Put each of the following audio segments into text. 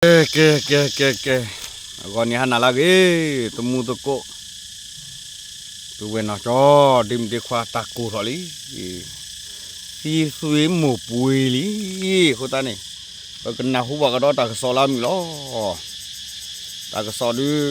ကဲ ကဲ ကဲ ကဲ ကဲ, အဂီၢ်န့ၣ်ဟါနၤလၢအဂ့ၤ, သမူသကိး, ပုၢ်ဝဲၢ်နီၢ်ကၠီ, ဒ့မုၣ်ဒ့ခွါတၢ်ကိၢ်ထီၣ်လံ, သံသွံမိၢ်ပှ့ၤလံ, အဃိသတးန့ၣ် ပကနၢ်ဟူဘၣ်ကဒီးတၢ်ကစီၣ်လၢအမုာ်လီၤ. တၢ်ကစီၣ်ဒုး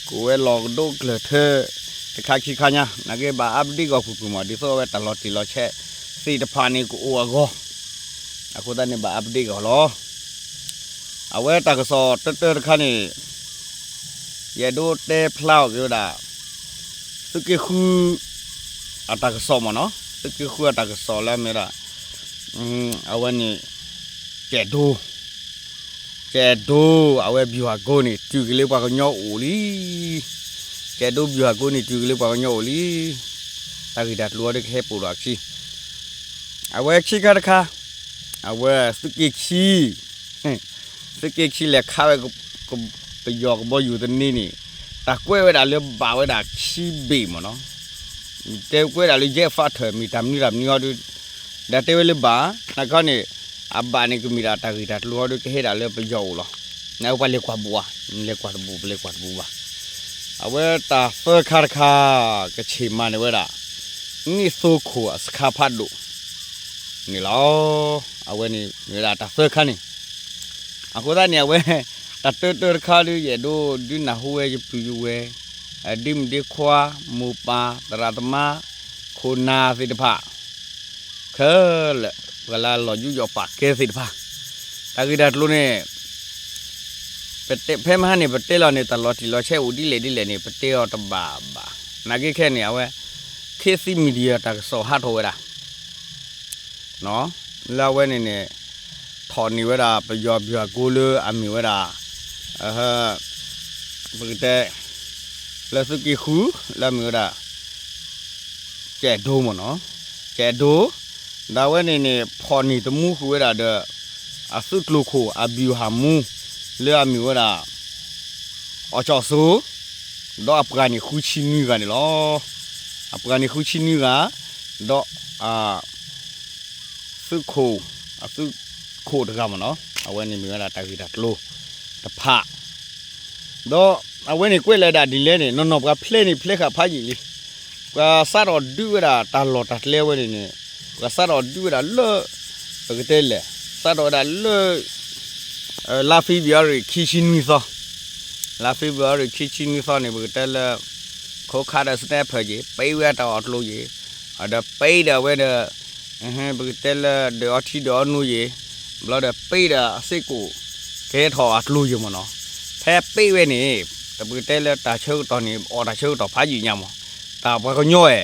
ကအိၣ်ဝဲလီၤကဒိကလဲာ်ထၢ တခါခံခါညါ, နာ်က့ဘၣ် update ဂီၤပူၤပူၤမး, ဒ်သိးအဝဲတၢ်လီၤတံၢ်လီၤဆဲးသ့ၣ်တဖၣ်န့ၣ် ကအိၣ်အဂီၢ်, အဃိသတးန့ၣ်ဘၣ် update ဂီၤလီၤ. အဝဲတၢ်ကစီၣ်တၢတၢတခါန့ၣ် ယအဲၣ်ဒိးတဲဖျါအီၤက့ၤဝဲဒၣ် သုးက့ဃု အတၢ်ကစီၣ်မ့ၢ်နီၤ, သုးက့ဃုအတၢ်ကစီၣ်လၢအမ့ၢ်ဝဲဒၣ် အဝဲန့ၣ် ကဲးဒိ ကဲးဒိ အဝဲ ဗျူဟာကုန်း န့ၣ် တုၤက့ၤလၢပှၤကညီအိၣ်လံ. ကဲးဒိ ဗျူဟာကုန်း န့ၣ် တုၤက့ၤလၢပှၤကညီအိၣ်လံ. တၢ်ဂ့ၢ်တၢ်ကျိၤအံၤဒုးကဟဲပိာ်ဒီးအခံ, အဝဲခံခါတခါ, အဝဲသုးက့ခံ သုးက့ခံလဲၤခးဝဲ ပယီၤကဘီယူၤတနံၤန့ၣ်, တၢ်ကွဲးဝဲဒၣ်လၢဘၣ်ဝဲဒၣ်ခံဘ့ၣ်မ့ၢ်နီၤ, တဲကွဲးဒၣ်လၢ jet fighter မ့ၢ်တၢ်မနုၤတၢ်မနုၤဟီဒုး, ဒီးတဲဝဲလၢဘၣ်, နခီန့ၣ် အဘၣ်န့ၣ်ကမ့ၢ်ဒၣ်တၢ်ဂ့ၢ်တၢ်ကျိၤဟီဒုးကဟဲဒၣ်လၢပယီၤအိၣ်လီၤ. နပှၤလဲၤကွၢ်ဘူးဧါ, လဲၤကွၢ်တဘူး ပလဲၤကွၢ်တဘူးဘၣ်. အဝဲတၢ်သၢခါတခါ ကဆ့ၣ်မၤန့ၢ်ဝဲဒၣ် န့ၣ်သိခိၣ်အစခါဖးဒိၣ်န့ၣ်လီၤ. အဝဲန့ၣ်မ့ၢ်ဝဲဒၣ်တၢ်သၢခါန့ၣ်, အဃိသတးန့ၣ် အဝဲ တၢ်တၢတၢတခါဒုး ယအဲၣ်ဒိးဒုးနၢ်ဟူဝဲယပုၢ်ယဝဲၢ်, ဒ့မုၣ်ဒ့ခွါ, မိၢ်ပၢ်, သရၣ်သမါ, ခိၣ်နၢ်သ့ၣ်တဖၣ် ခဲလၢာ် ပှၤလၢလီၤယူးယီၣ်ပာ်ကဲသ့ၣ်တဖၣ်, တၢ်ဂ့ၢ်တၢ်ကျိၤန့ၣ် ပတဲဖဲမဟါန့ၣ် ပတဲလီၤန့ၣ် တၢ်လီၤတံၢ်လီၤဆဲးအိၣ်ဒ်လဲၣ်ဒ်လဲၣ်န့ၣ် ပတဲအီၤတဘၣ်ဘၣ်. နာ်က့ခဲန့ၣ် အဝဲ ခေတ်သစ် Media တၢ်ကစီၣ်ဟးထီၣ်ဝဲဒၣ် လၢအဝဲန့ၣ်န့ၣ် ထီၣ်န့ၢ်ဝဲဒၣ် ပယီၤဗျူဟာကုန်းလၢအမ့ၢ်ဝဲဒၣ် ပကတဲ လၢသုးက့ဃု လၢအမ့ၢ်ဝဲဒၣ် ကဲးဒိ မ့ၢ်နီၤ, ကဲးဒိ, ဒီးအဝဲန့ၣ်န့ၣ် ဖီၣ်န့ၢ်သမူဃုာ်ဝဲဒၣ်ဒီး အသုးကျိၤခိၣ်အဗျူဟာမှူး လၢအမ့ၢ်ဝဲဒၣ် အီၣ်ကၠီၣ်စိ ဒီးအပှၤန့ၣ်ဃုဆံနွံဂၤန့ၣ်လီၤ. အပှၤန့ၣ်ဃုဆံနွံဂၤ, ဒီး သုးခိၣ်, အသုးခိၣ်တဂၤမ့ၢ်နီၤ, အဝဲန့ၣ်မ့ၢ်ဝဲဒၣ်တၢ်ဂ့ၢ်တၢ်ကျိၤတဖၣ်, ဒီးအဝဲန့ၣ်ကွဲးလီၤဒၣ်ဒ်လဲၣ်န့ၣ် နီၢ်နီၢ်ပှၤဖျဲးန့ၣ်ဖျဲးဃာ်ဖးယံာ်လံ, ပှၤစးထီၣ်ဒုးဝဲဒၣ်တၢ်လီၢ်တၢ်ကျဲဝဲန့ၣ်န့ၣ်, ပှၤစးထီၣ်ဒုးဝဲဒၣ်လၢ ပကတဲလဲၣ်, စးထီၣ်ဝဲဒၣ်လၢ လါ February ခံဆံနွံသီ, လါ February ခံဆံနွံသီန့ၣ် ပကတဲလၢ ခိးခးဒီး sniper ယ့ၣ်, ပ့ဝဲတၢ်အီၣ်ကျိၤယ့ၣ်, ဒီးပ့ဒီးဝဲဒီး ပကတဲလၢဒုးအီထံဒုးအီနိယ့ၣ်, ဘျီဒီးပ့ဒီးအစ့ၢ်ကီး ကဟဲထီၣ်အကျိၤယ့ၣ်မ့ၢ်နီၤ, ဖဲပ့ဝဲန့ၣ် ပကတဲလၢတၢ်ဆၢကတီၢ်န့ၣ် အီၣ်တၢ်ဆၢကတီၢ်ဖးယံာ်ညါမး, တၢ်ပှၤကညီဝဲ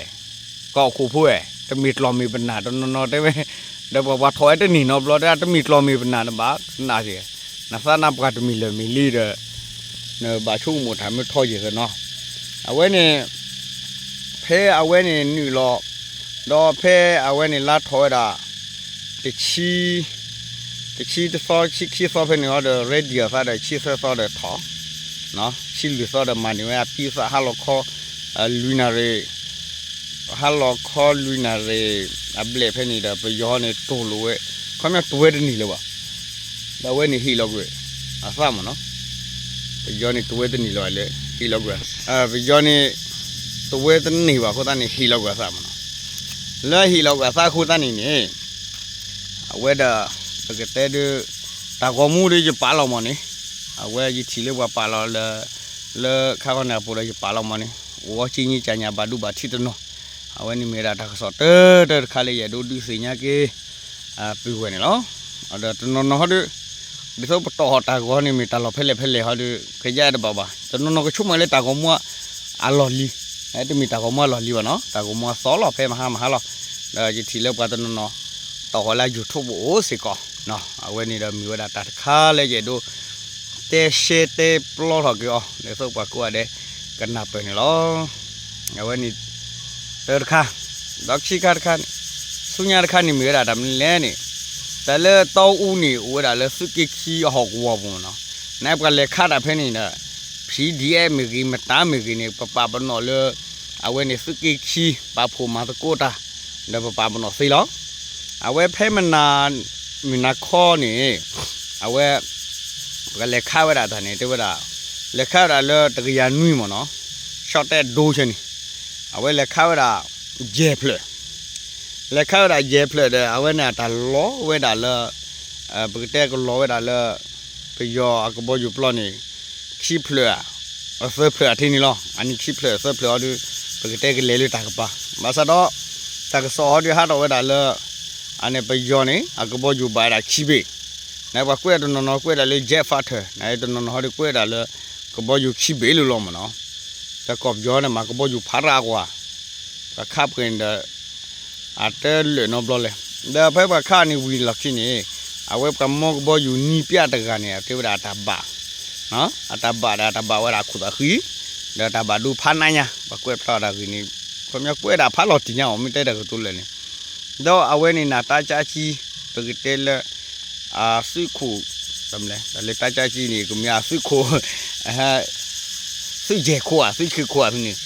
ကီၢ်ခိၣ်ဖိဝဲ တမ့ၢ်ကျီၢ်မ့ၢ်ပနၢ် တနီၤနီၤတဲဝဲ, ဒီးပှၤပှၤထီၣ်ဝဲတန့ၢ်နီတဘျီ တဲတမ့ၢ်ကျီၢ်မ့ၢ်ပနၢ် နဘၣ်နၢ်က့ၤ, နသးနါပှၤတမ့ၢ်လၢာ်မ့ၢ်လံဒီး နဘၣ်ဆိကမိၣ်တၢ်မ့ၢ်ထီယ့ၣ်သနီၤ, အဝဲန့ၣ် ဖဲအဝဲန့ၣ်နုာ်လီၤ, ဒီးဖဲအဝဲန့ၣ်လါထီၣ်ဝဲဒၣ် တဆံ တဆံတသီ ဆံခံသီဖဲန့ၣ်ဟီဒီး ready အသးဒီး ဆံသၢသီဒီးထီၣ်, ဆံလွံၢ်သီဒီးမၤန့ၢ်ဝဲအပံသးဟါလီၤခီ လွံၢ်နၣ်ရံၣ်, ဟါလီၤခီလွံၢ်နၣ်ရံၣ် အဘျဲၣ်ဖဲန့ၣ်ဒီး ပယီၤန့ၣ်တိၢ်လိာ်ဝဲ, ခီပညီတိၢ်ဝဲတန့ၢ်လၢၤဘၣ်, ဒီးအဝဲန့ၣ်ဟ့ၣ်လီၤကွံာ်အသးမ့ၢ်နီၤ, ပယီၤန့ၣ်တိၢ်ဝဲတန့ၢ်လၢၤဘၣ်လၢ ဟ့ၣ်လီၤကွံာ်, ပယီၤန့ၣ် တိၢ်ဝဲတန့ၢ်ဘၣ်အဃိသတးန့ၣ် ဟ့ၣ်လီၤကွံာ်အသးမ့ၢ်နီၤ, လၢဟ့ၣ်လီၤကွံာ်အသးအဃိသတးန့ၣ်န့ၣ် အဝဲဒီး ပကတဲဒုး တၢ်ဂီၤမူဒီးယပာ်လီၤမ့ၢ်န့ၣ်, အဝဲယထံၣ်လၢပှၤပာ်လီၤလၢ လၢခါခီန့ၣ်အပူၤဒီးယပာ်လီၤမ့ၢ်န့ၣ်, အိၣ်ဝဲက့ၤညံကညးဘၣ်ဒူဘၣ်ထံးတနီၤ, အဝဲန့ၣ်မ့ၢ်ဝဲဒၣ်တၢ်ကစီၣ်တၢတၢတခါလၢယအဲၣ်ဒိးဒုးသ့ၣ်ညါက့ၤ ပုၢ်ဝဲၢ်န့ၣ်လီၤ. ဒီးတနီၤနီၤဟီဒီး ဒ်သိးပတီၢ်ဟီၣ်တၢ်ဂီၤန့ၣ်မ့ၢ်တၢ်လီၢ်ဖဲလဲၣ်ဖဲလဲၣ်ဟီဒီး ကယဲၢ်တဘၣ်ဘၣ်, တနီၤနီၤကဆိကမိၣ်လၢတၢ်ဂီၤမူ အလီၢ်လံၤ, တမ့ၢ်တၢ်ဂီၤမူအလီၢ်လံၤဘၣ်နီၤ, တၢ်ဂီၤမူအသီလီၤဖဲမဟါမဟါလီၤ, ဒီးယထံၣ်လၢပှၤတနီၤနီၤ တီၢ်ဟီၣ်လၢ YouTube အိၣ်စ့ၢ်ကီး, အဝဲန့ၣ်ဒီးမ့ၢ်ဝဲဒၣ်တၢ်တခါလၢယအဲၣ်ဒိး တဲရှဲတဲပျီထီၣ်က့ၤအီၤ ဒ်သိးပှၤကိးဂၤဒဲး ကနၢ်ပၢၢ်န့ၣ်လီၤ. အဝဲန့ၣ် တၢတခါ, ဒီးခံခါတခါန့ၣ် ဆူညါတခါန့ၣ်မ့ၢ်ဝဲဒၣ်တၢ်မနုၤလဲၣ်န့ၣ်, တၢ်လၢတီအူန့ၣ် အိၣ်ဝဲဒၣ်လၢသုးက့ခံအဟီၣ်ကဝီၤပူၤမ့ၢ်နီၤ, နပှၤလဲၤခးတၢ်ဖဲန့ၣ်ဒီး PDF မ့ၢ်ဂ့ၤ မတၤမ့ၢ်ဂ့ၤန့ၣ် ပပာ်ပနီၣ်လၢ အဝဲန့ၣ်သုးက့ခံ ပာ်ဖှိၣ်မၤသကိးတၢ် ဒီးပပာ်ပနီၣ်သ့လီၤ. အဝဲဖဲမနၤ မုၢ်နၤခီန့ၣ် အဝဲ ပ ပကလဲၤခးဝဲဒၣ်တၢ်န့ၣ် တဲဝဲဒၣ်, လဲၤခးဝဲဒၣ်လၢတကယၤနွံမ့ၢ်နီၤ, ရှီၣ်တဲၣ်ဒိဆဲန့ၣ်, အဝဲလဲၤခးဝဲဒၣ် ယဲၢ်ဖျၢၣ်, လဲၤခးဝဲဒၣ်ယဲၢ်ဖျၢၣ်ဒီး အဝဲန့ၣ်အတၢ်လီၤဝဲဒၣ်လၢ ပကတဲကလီၤဝဲဒၣ်လၢ ပယီၤအကဘီယူၤပျီန့ၣ် ခံဖျၢၣ် အသၢဖျၢၣ်အထံန့ၣ်လီၤ. အန့ၣ်ခံဖျၢၣ်သၢဖျၢၣ်အီၤဒီး ပကတဲကလဲၤလၢတၢ်ကပၤ, ဘၣ်ဆၣ်ဒီး တၢ်ကစီၣ်ဟီဒီးဟးထီၣ်ဝဲဒၣ်လၢ အန့ၣ်ပယီၤန့ၣ် အကဘီယူၤဘၣ်ဝဲဒၣ်ခံဘ့ၣ်, နပှၤကွဲးတနီၤနီၤကွဲးဒၣ်လၢ jet fighter နတနီၤနီၤဟီဒီးကွဲးဒၣ်လၢ ကဘီယူၤခံဘ့ၣ်လၢလီၤမ့ၢ်နီၤ, ဒီးကီၢ်ပယီၤန့ၣ်မ့ၢ်ကဘီယူၤဖးရၣ်ကွၢ် ပှၤခးပှဲၤန့ၣ်ဒီး အတလၢာ်နီတဘျီလဲၣ်, ဒီးဖဲပှၤခးန့ၣ်ဝံၤလီၢ်ခံန့ၣ် အဝဲပှၤမီကဘီယူၤနံၣ်ပျၢ်တဂၤန့ၣ် အတဲဝဲဒၣ်အတၢ်ဘၣ် အတၢ်ဘၣ်ဒီးအတၢ်ဘၣ်ဝဲဒၣ်ခိၣ်သးဃံ, ဒီးတၢ်ဘၣ်ဒိဖးနးညါ ပှၤကွဲးဖျါတၢ်ဂ့ၢ်န့ၣ် ခီပညီကွဲးဒၣ်ဖးလီၤတံၢ်ညါအီၤ မ့ၢ်တဲတၢ်ကတိၤလၢာ်န့ၣ်, ဒီးအဝဲန့ၣ်နတၢ်ကၠၢ်ကံ ပကတဲလၢ အသုးခိၣ် တၢ်လၢတၢ်ကၠၢ်ကံန့ၣ် ကမ့ၢ်အသုးခိၣ် သုးယဲၢ်ခိၣ်ဧါ သုးခံခိၣ်ဧါဖဲန့ၣ်,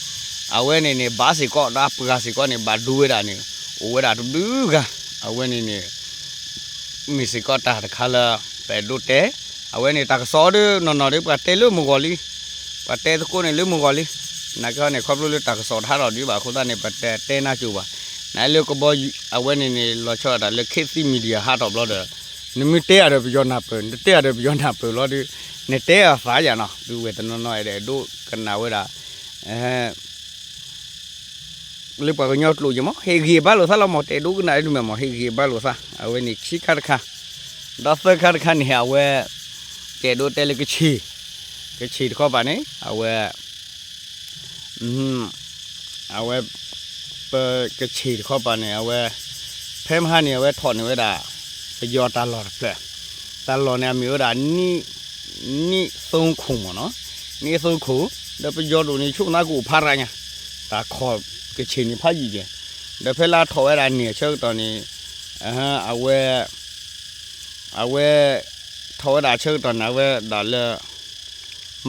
အဝဲန့ၣ်န့ၣ် ဘၣ်စ့ၢ်ကီးဒီးအပှၤစ့ၢ်ကီးန့ၣ် ဘၣ်ဒိဝဲဒၣ်န့ၣ် အိၣ်ဝဲဒၣ်တဘျုးဂၤ, အဝဲန့ၣ်န့ၣ် မ့ၢ်စ့ၢ်ကီးတၢ်တခါလၢ ပအဲၣ်ဒိးတဲ, အဝဲန့ၣ်တၢ်ကစီၣ်ဒီးနီၢ်နီၢ်ဒီးပှၤတဲလၢမုၢ်ဂီၤလံ, ပှၤတဲသကိးန့ၣ်လၢမုၢ်ဂီၤလံ, နာ်က့န့ၣ် ခီဖျိလၢတၢ်ကစီၣ်တဟးထီၣ်ဒံးဘၣ်အဃိသတးန့ၣ် ပတဲတဲနၢ်ကၠိဘၣ်, နလၢကဘီယူၤ အဝဲန့ၣ်န့ၣ် လီၤဆီဒၣ်တၢ်လၢ ခေတ်သစ် Media ဟးထီၣ်ဘျီဒီး နမ့ၢ်တဲအဒီးပယီၤနၢ်ပၢၢ် နတတဲအဒီးပယီၤနၢ်ပၢၢ်လီၤဒီး နတဲအသးယၤနီၤ ဒုးဝဲတနီၤနီၤအဲၣ်ဒိးကနၣ်ဝဲဒၣ် လၢပှၤကညီကျိာ်ယဲမး ဟ့ၣ်ဂံၢ်ဘါလိာ်သးလီၤမး တအဲၣ်ဒိးကနၣ်ဒ်မးမး ဟ့ၣ်ဂံၢ်ဘါလိာ်သး အဝဲန့ၣ်ခံခါတခါ, ဒီးသၢခါတခါန့ၣ် အဝဲ တအဲၣ်ဒိးတဲလၢကဆ့ၣ်, ကဆ့ၣ်တခီပၤန့ၣ် အဝဲ အဝဲ ပကဆ့ၣ်တခီပၤန့ၣ် အဝဲ ဖဲမဟါန့ၣ် အဝဲထီၣ်န့ၢ်ဝဲဒၣ် ပယီၤတၢ်လီၢ်တဖျၢၣ်, တၢ်လီၢ်န့ၣ် အမ့ၢ်ဝဲဒၣ် နံၣ်သိခိၣ်မ့ၢ်နီၤ, နံၣ်သိခိၣ်, ဒီးပယီၤဒိၣ်န့ၣ် ဆိကမိၣ်ကအိၣ်ဖးရၣ်ညါ, တၢ်ခီၣ်ကဆ့ၣ်န့ၣ်ဖးယံာ်ကဲ, ဒီးဖဲလၢထီၣ်ဝဲဒၣ်န့ၢ်အဆၢကတီၢ်န့ၣ် အဝဲ အဝဲ ထီၣ်ဝဲဒၣ်အဆၢကတီၢ်န့ၣ် အဝဲဒၣ်လၢ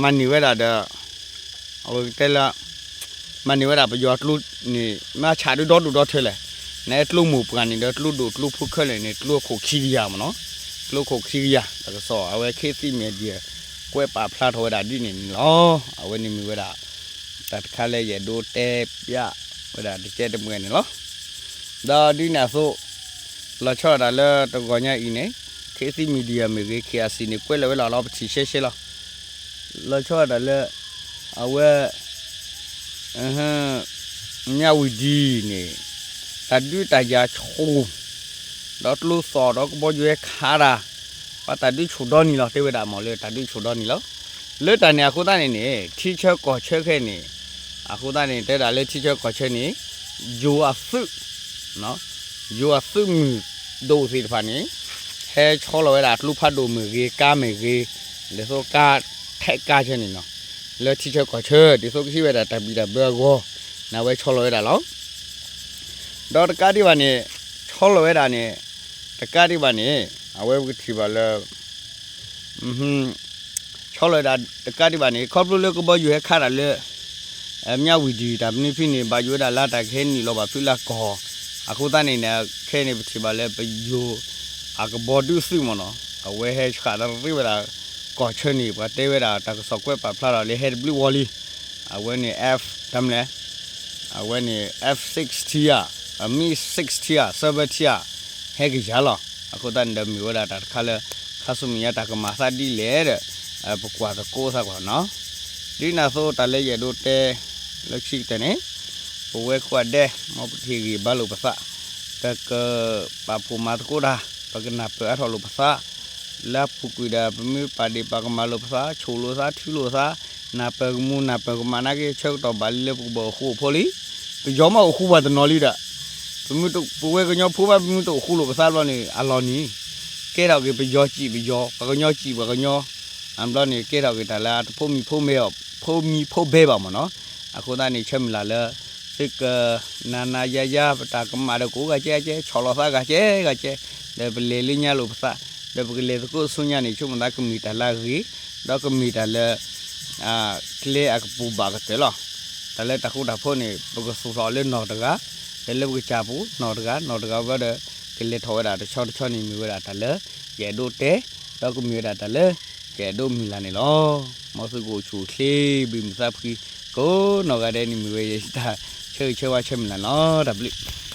မၤန့ၢ်ဝဲဒၣ်ဒီး အဝဲကတဲလၢ မၤန့ၢ်ဝဲဒၣ်ပယီၤကျိန့ၣ် မ့ၢ်ဆးဒုဒီဒိၣ်ဒီထၢလဲၣ်, နကျိမိၢ်ပှၢ်န့ၣ်ဒီးကျိဒိၣ်ကျိဖိခဲလၢာ်န့ၣ် ကျိခိၣ်ခံကယၤမ့ၢ်နီၤ, ကျိခိၣ်ခံကယၤ တၢ်ကစီၣ် အဝဲ ခေတ်သစ် Media ကွဲးပာ်ဖျါထီၣ်ဝဲဒၣ်ဒ်န့ၣ်န့ၣ်လီၤ. အဝဲန့ၣ်မ့ၢ်ဝဲဒၣ် တၢ်တခါလၢယအဲၣ်ဒိးတဲပျးဝဲဒၣ်တကဲတမှဲန့ၣ်လီၤ. ဒီးဒ်န့ၣ်အသိး လီၤဆီဒၣ်တၢ်လၢတဂီၤညါအံၤန့ၣ် ခေတ်သစ် Media မ့ၢ်ဂ့ၤ KIC န့ၣ် ကွဲးလီၤဝဲလီၤလီၤ ပထံၣ်ရှဲရှဲလီၤ. လီၤဆီဒၣ်တၢ်လၢ အဝဲ မၠၣ်ဝံၤဒံန့ၣ် တၢ်ဒုးတၢ်ယၤဆိၣ် ဒီးကျိသီၣ်ဒီးကဘီယူၤဟဲခးတၢ် ပှၤတၢ်ဒုးဆိၣ်ဒီနံၤလီၤ တဲဝဲဒၣ်မ့ၢ်လၢတၢ်ဒုးဆိၣ်ဒီနံၤလီၤ. လၢတၢ်န့ၣ်အဃိသတးန့ၣ်န့ၣ် ထံဆၢကီၢ်ဆၢခဲအံၤန့ၣ် အဃိသတးန့ၣ် တဲဒၣ်လၢထံဆၢကီၢ်ဆၢန့ၣ် ယိၤအသုး ယိၤအသုးမုၢ်ဒိၣ်သ့ၣ်တဖၣ်န့ၣ် ဟဲဆီလီၤဝဲဒၣ်ကျိဖးဒိၣ်မ့ၢ်ဂ့ၤ ကါမ့ၢ်ဂ့ၤ ဒ်သိးကါထဲကါဆၢန့ၣ်နီၤ လၢထံဆၢကီၢ်ဆၢ ဒ်သိးကဟံးဝဲဒၣ်တၢ်ဘံၣ်တၢ်ဘၢအဂီၢ် န့ၣ်အဝဲဆီလီၤဝဲဒၣ်လီၤ. ဒီးတကးဒံးဘၣ်န့ၣ် ဆီလီၤဝဲဒၣ်န့ၣ် တကးဒံးဘၣ်န့ၣ် အဝဲပကထံၣ်ဘၣ်လၢ ဆီလီၤဝဲဒၣ်တကးဒံးဘၣ်န့ၣ် ခီဖျိလၢကဘီယူၤဟဲခးတၢ်လၢ မၠၣ်ဝံၤဒံး တၢ်မနုၤဖဲန့ၣ် ဘၣ်ယိၣ်ဝဲဒၣ်လၢတၢ်ကဟဲနုာ်လီၤဘၣ်ဖုလၢကီၢ် အဃိသတးန့ၣ်န့ၣ် ခဲအံၤန့ၣ် ပထံၣ်ဘၣ်လၢပယိၤ အကဘီဒုးသုးမ့ၢ်နီၤ အဝဲဟဲဆှးတရံးဝဲဒၣ် ကီၢ်ဆၢန့ၣ် ပှၤတဲဝဲဒၣ်တၢ်ကစီၣ်ကွဲးပာ်ဖျါထီၣ်လၢဟဲတဘျုးဝီလံ အဝဲန့ၣ် F တၢ်မလဲၣ် အဝဲန့ၣ် F sixteen ဧါ, အ MiG sixteen ဧါ, seventeen ဧါ, ဟဲကယၤလီၤ. အဃိသတးန့ၣ်ဒီးမ့ၢ်ဝဲဒၣ်တၢ်တခါလၢ ခါဆူမဲာ်ညါတၢ်ကမၤသးဒ်လဲၣ်ဒီး ပကွၢ်သကိးသးကွၢ်နီၤ. ဒ်န့ၣ်အသိးတၢ်လၢယအဲၣ်ဒိးတဲ လၢခံကတၢၢ်န့ၣ် ပဝဲကိးဂၤဒဲး မ်ပကဟ့ၣ်ဂံၢ်ဘါလိာ်ပသး, ပကပာ်ဖှိၣ်မၤသကိးတၢ်, ပကနၢ်ပၢၢ်အါထီၣ်လိာ်ပသး လၢအပူၤကွံာ်ဒီး ပမ့ၢ်ပာ်ဒ့ၣ်ပာ်ကမၣ်လိာ်ပသး, ဆိၣ်လိာ်သး, ထုလိာ်သး, နၢ်ပၢၢ်ကမူၤနၢ်ပၢၢ်ကမၣ်နာ်က့ ဆၢကတီၢ်ဘၣ်လံလၢပကဘၣ်အိၣ်ဃူအိၣ်ဖိးလံ. ပယီၤမ့ၢ်အိၣ်ဃူပှၤတနီၤလံဒီး ပဝဲကညီဖိမး ပမ့ၢ်တအိၣ်ဃူလိာ်ပသးဘျီန့ၣ် အလီၢ်န့ၣ် ကဲထီၣ်က့ၤပယီၤစံးပယီၤ, ပှၤကညီစံးပှၤကညီ, အဘျီန့ၣ် ကဲထီၣ်က့ၤတၢ်လၢအတဖိမံၤဖိမဲအီၤ, ဖိမံၤဖိဘဲဘၣ်မ့ၢ်နီၤ. အဃိသတးန့ၣ် ဆၢမုၢ်လၢ်လၢ သုကနၤနၤယါယါ ပတၢ်ကမၣ်ဒီးကအိၣ်ဂၤကဲဂၤကဲ, ဆီၣ်လီၤသးဂၤကဲဂၤကဲ, ဒီးပလဲၤလၢညါလိာ်ပသး, ဒီးပကလဲၤသကိးဆူညါန့ၣ် ဆိကမိၣ်သးကမ့ၢ်တၢ်လၢအဂ့ၤ, ဒီးကမ့ၢ်တၢ်လၢ ကျဲအကပူၤဘၣ်ကတၢၢ်လီၤ. တၢ်လၢတၢ်ဃူတၢ်ဖိးန့ၣ် ပကသူၣ်ထီၣ်လၢနီၢ်တဂၤ, ဒီးလၢပကစၢ်ပူၤနီၢ်တဂၤ, နီၢ်တဂၤဝဲဒီး ကလဲၤထီၣ်ဝဲဒၣ်တဆီတဆီန့ၣ် မ့ၢ်ဝဲဒၣ်တၢ်လၢ ယအဲၣ်ဒိးတဲ, ဒီးကမ့ၢ်ဝဲဒၣ်တၢ်လၢ ကအဲၣ်ဒိးမုၢ်လၢ်န့ၣ်လီၤ. မ်သုကအိၣ်ဆူၣ်အိၣ်ချ့ ဘုၣ်မုာ်သးဖှံ ကိးနီၢ်ဂၤဒဲးန့ၣ် မ့ၢ်ဝဲယတၢ်ဆၢဂ့ၤဆၢဝါဆၢမုၢ်လၢ်န့ၣ်လီၤ. တၢ်ဘျုး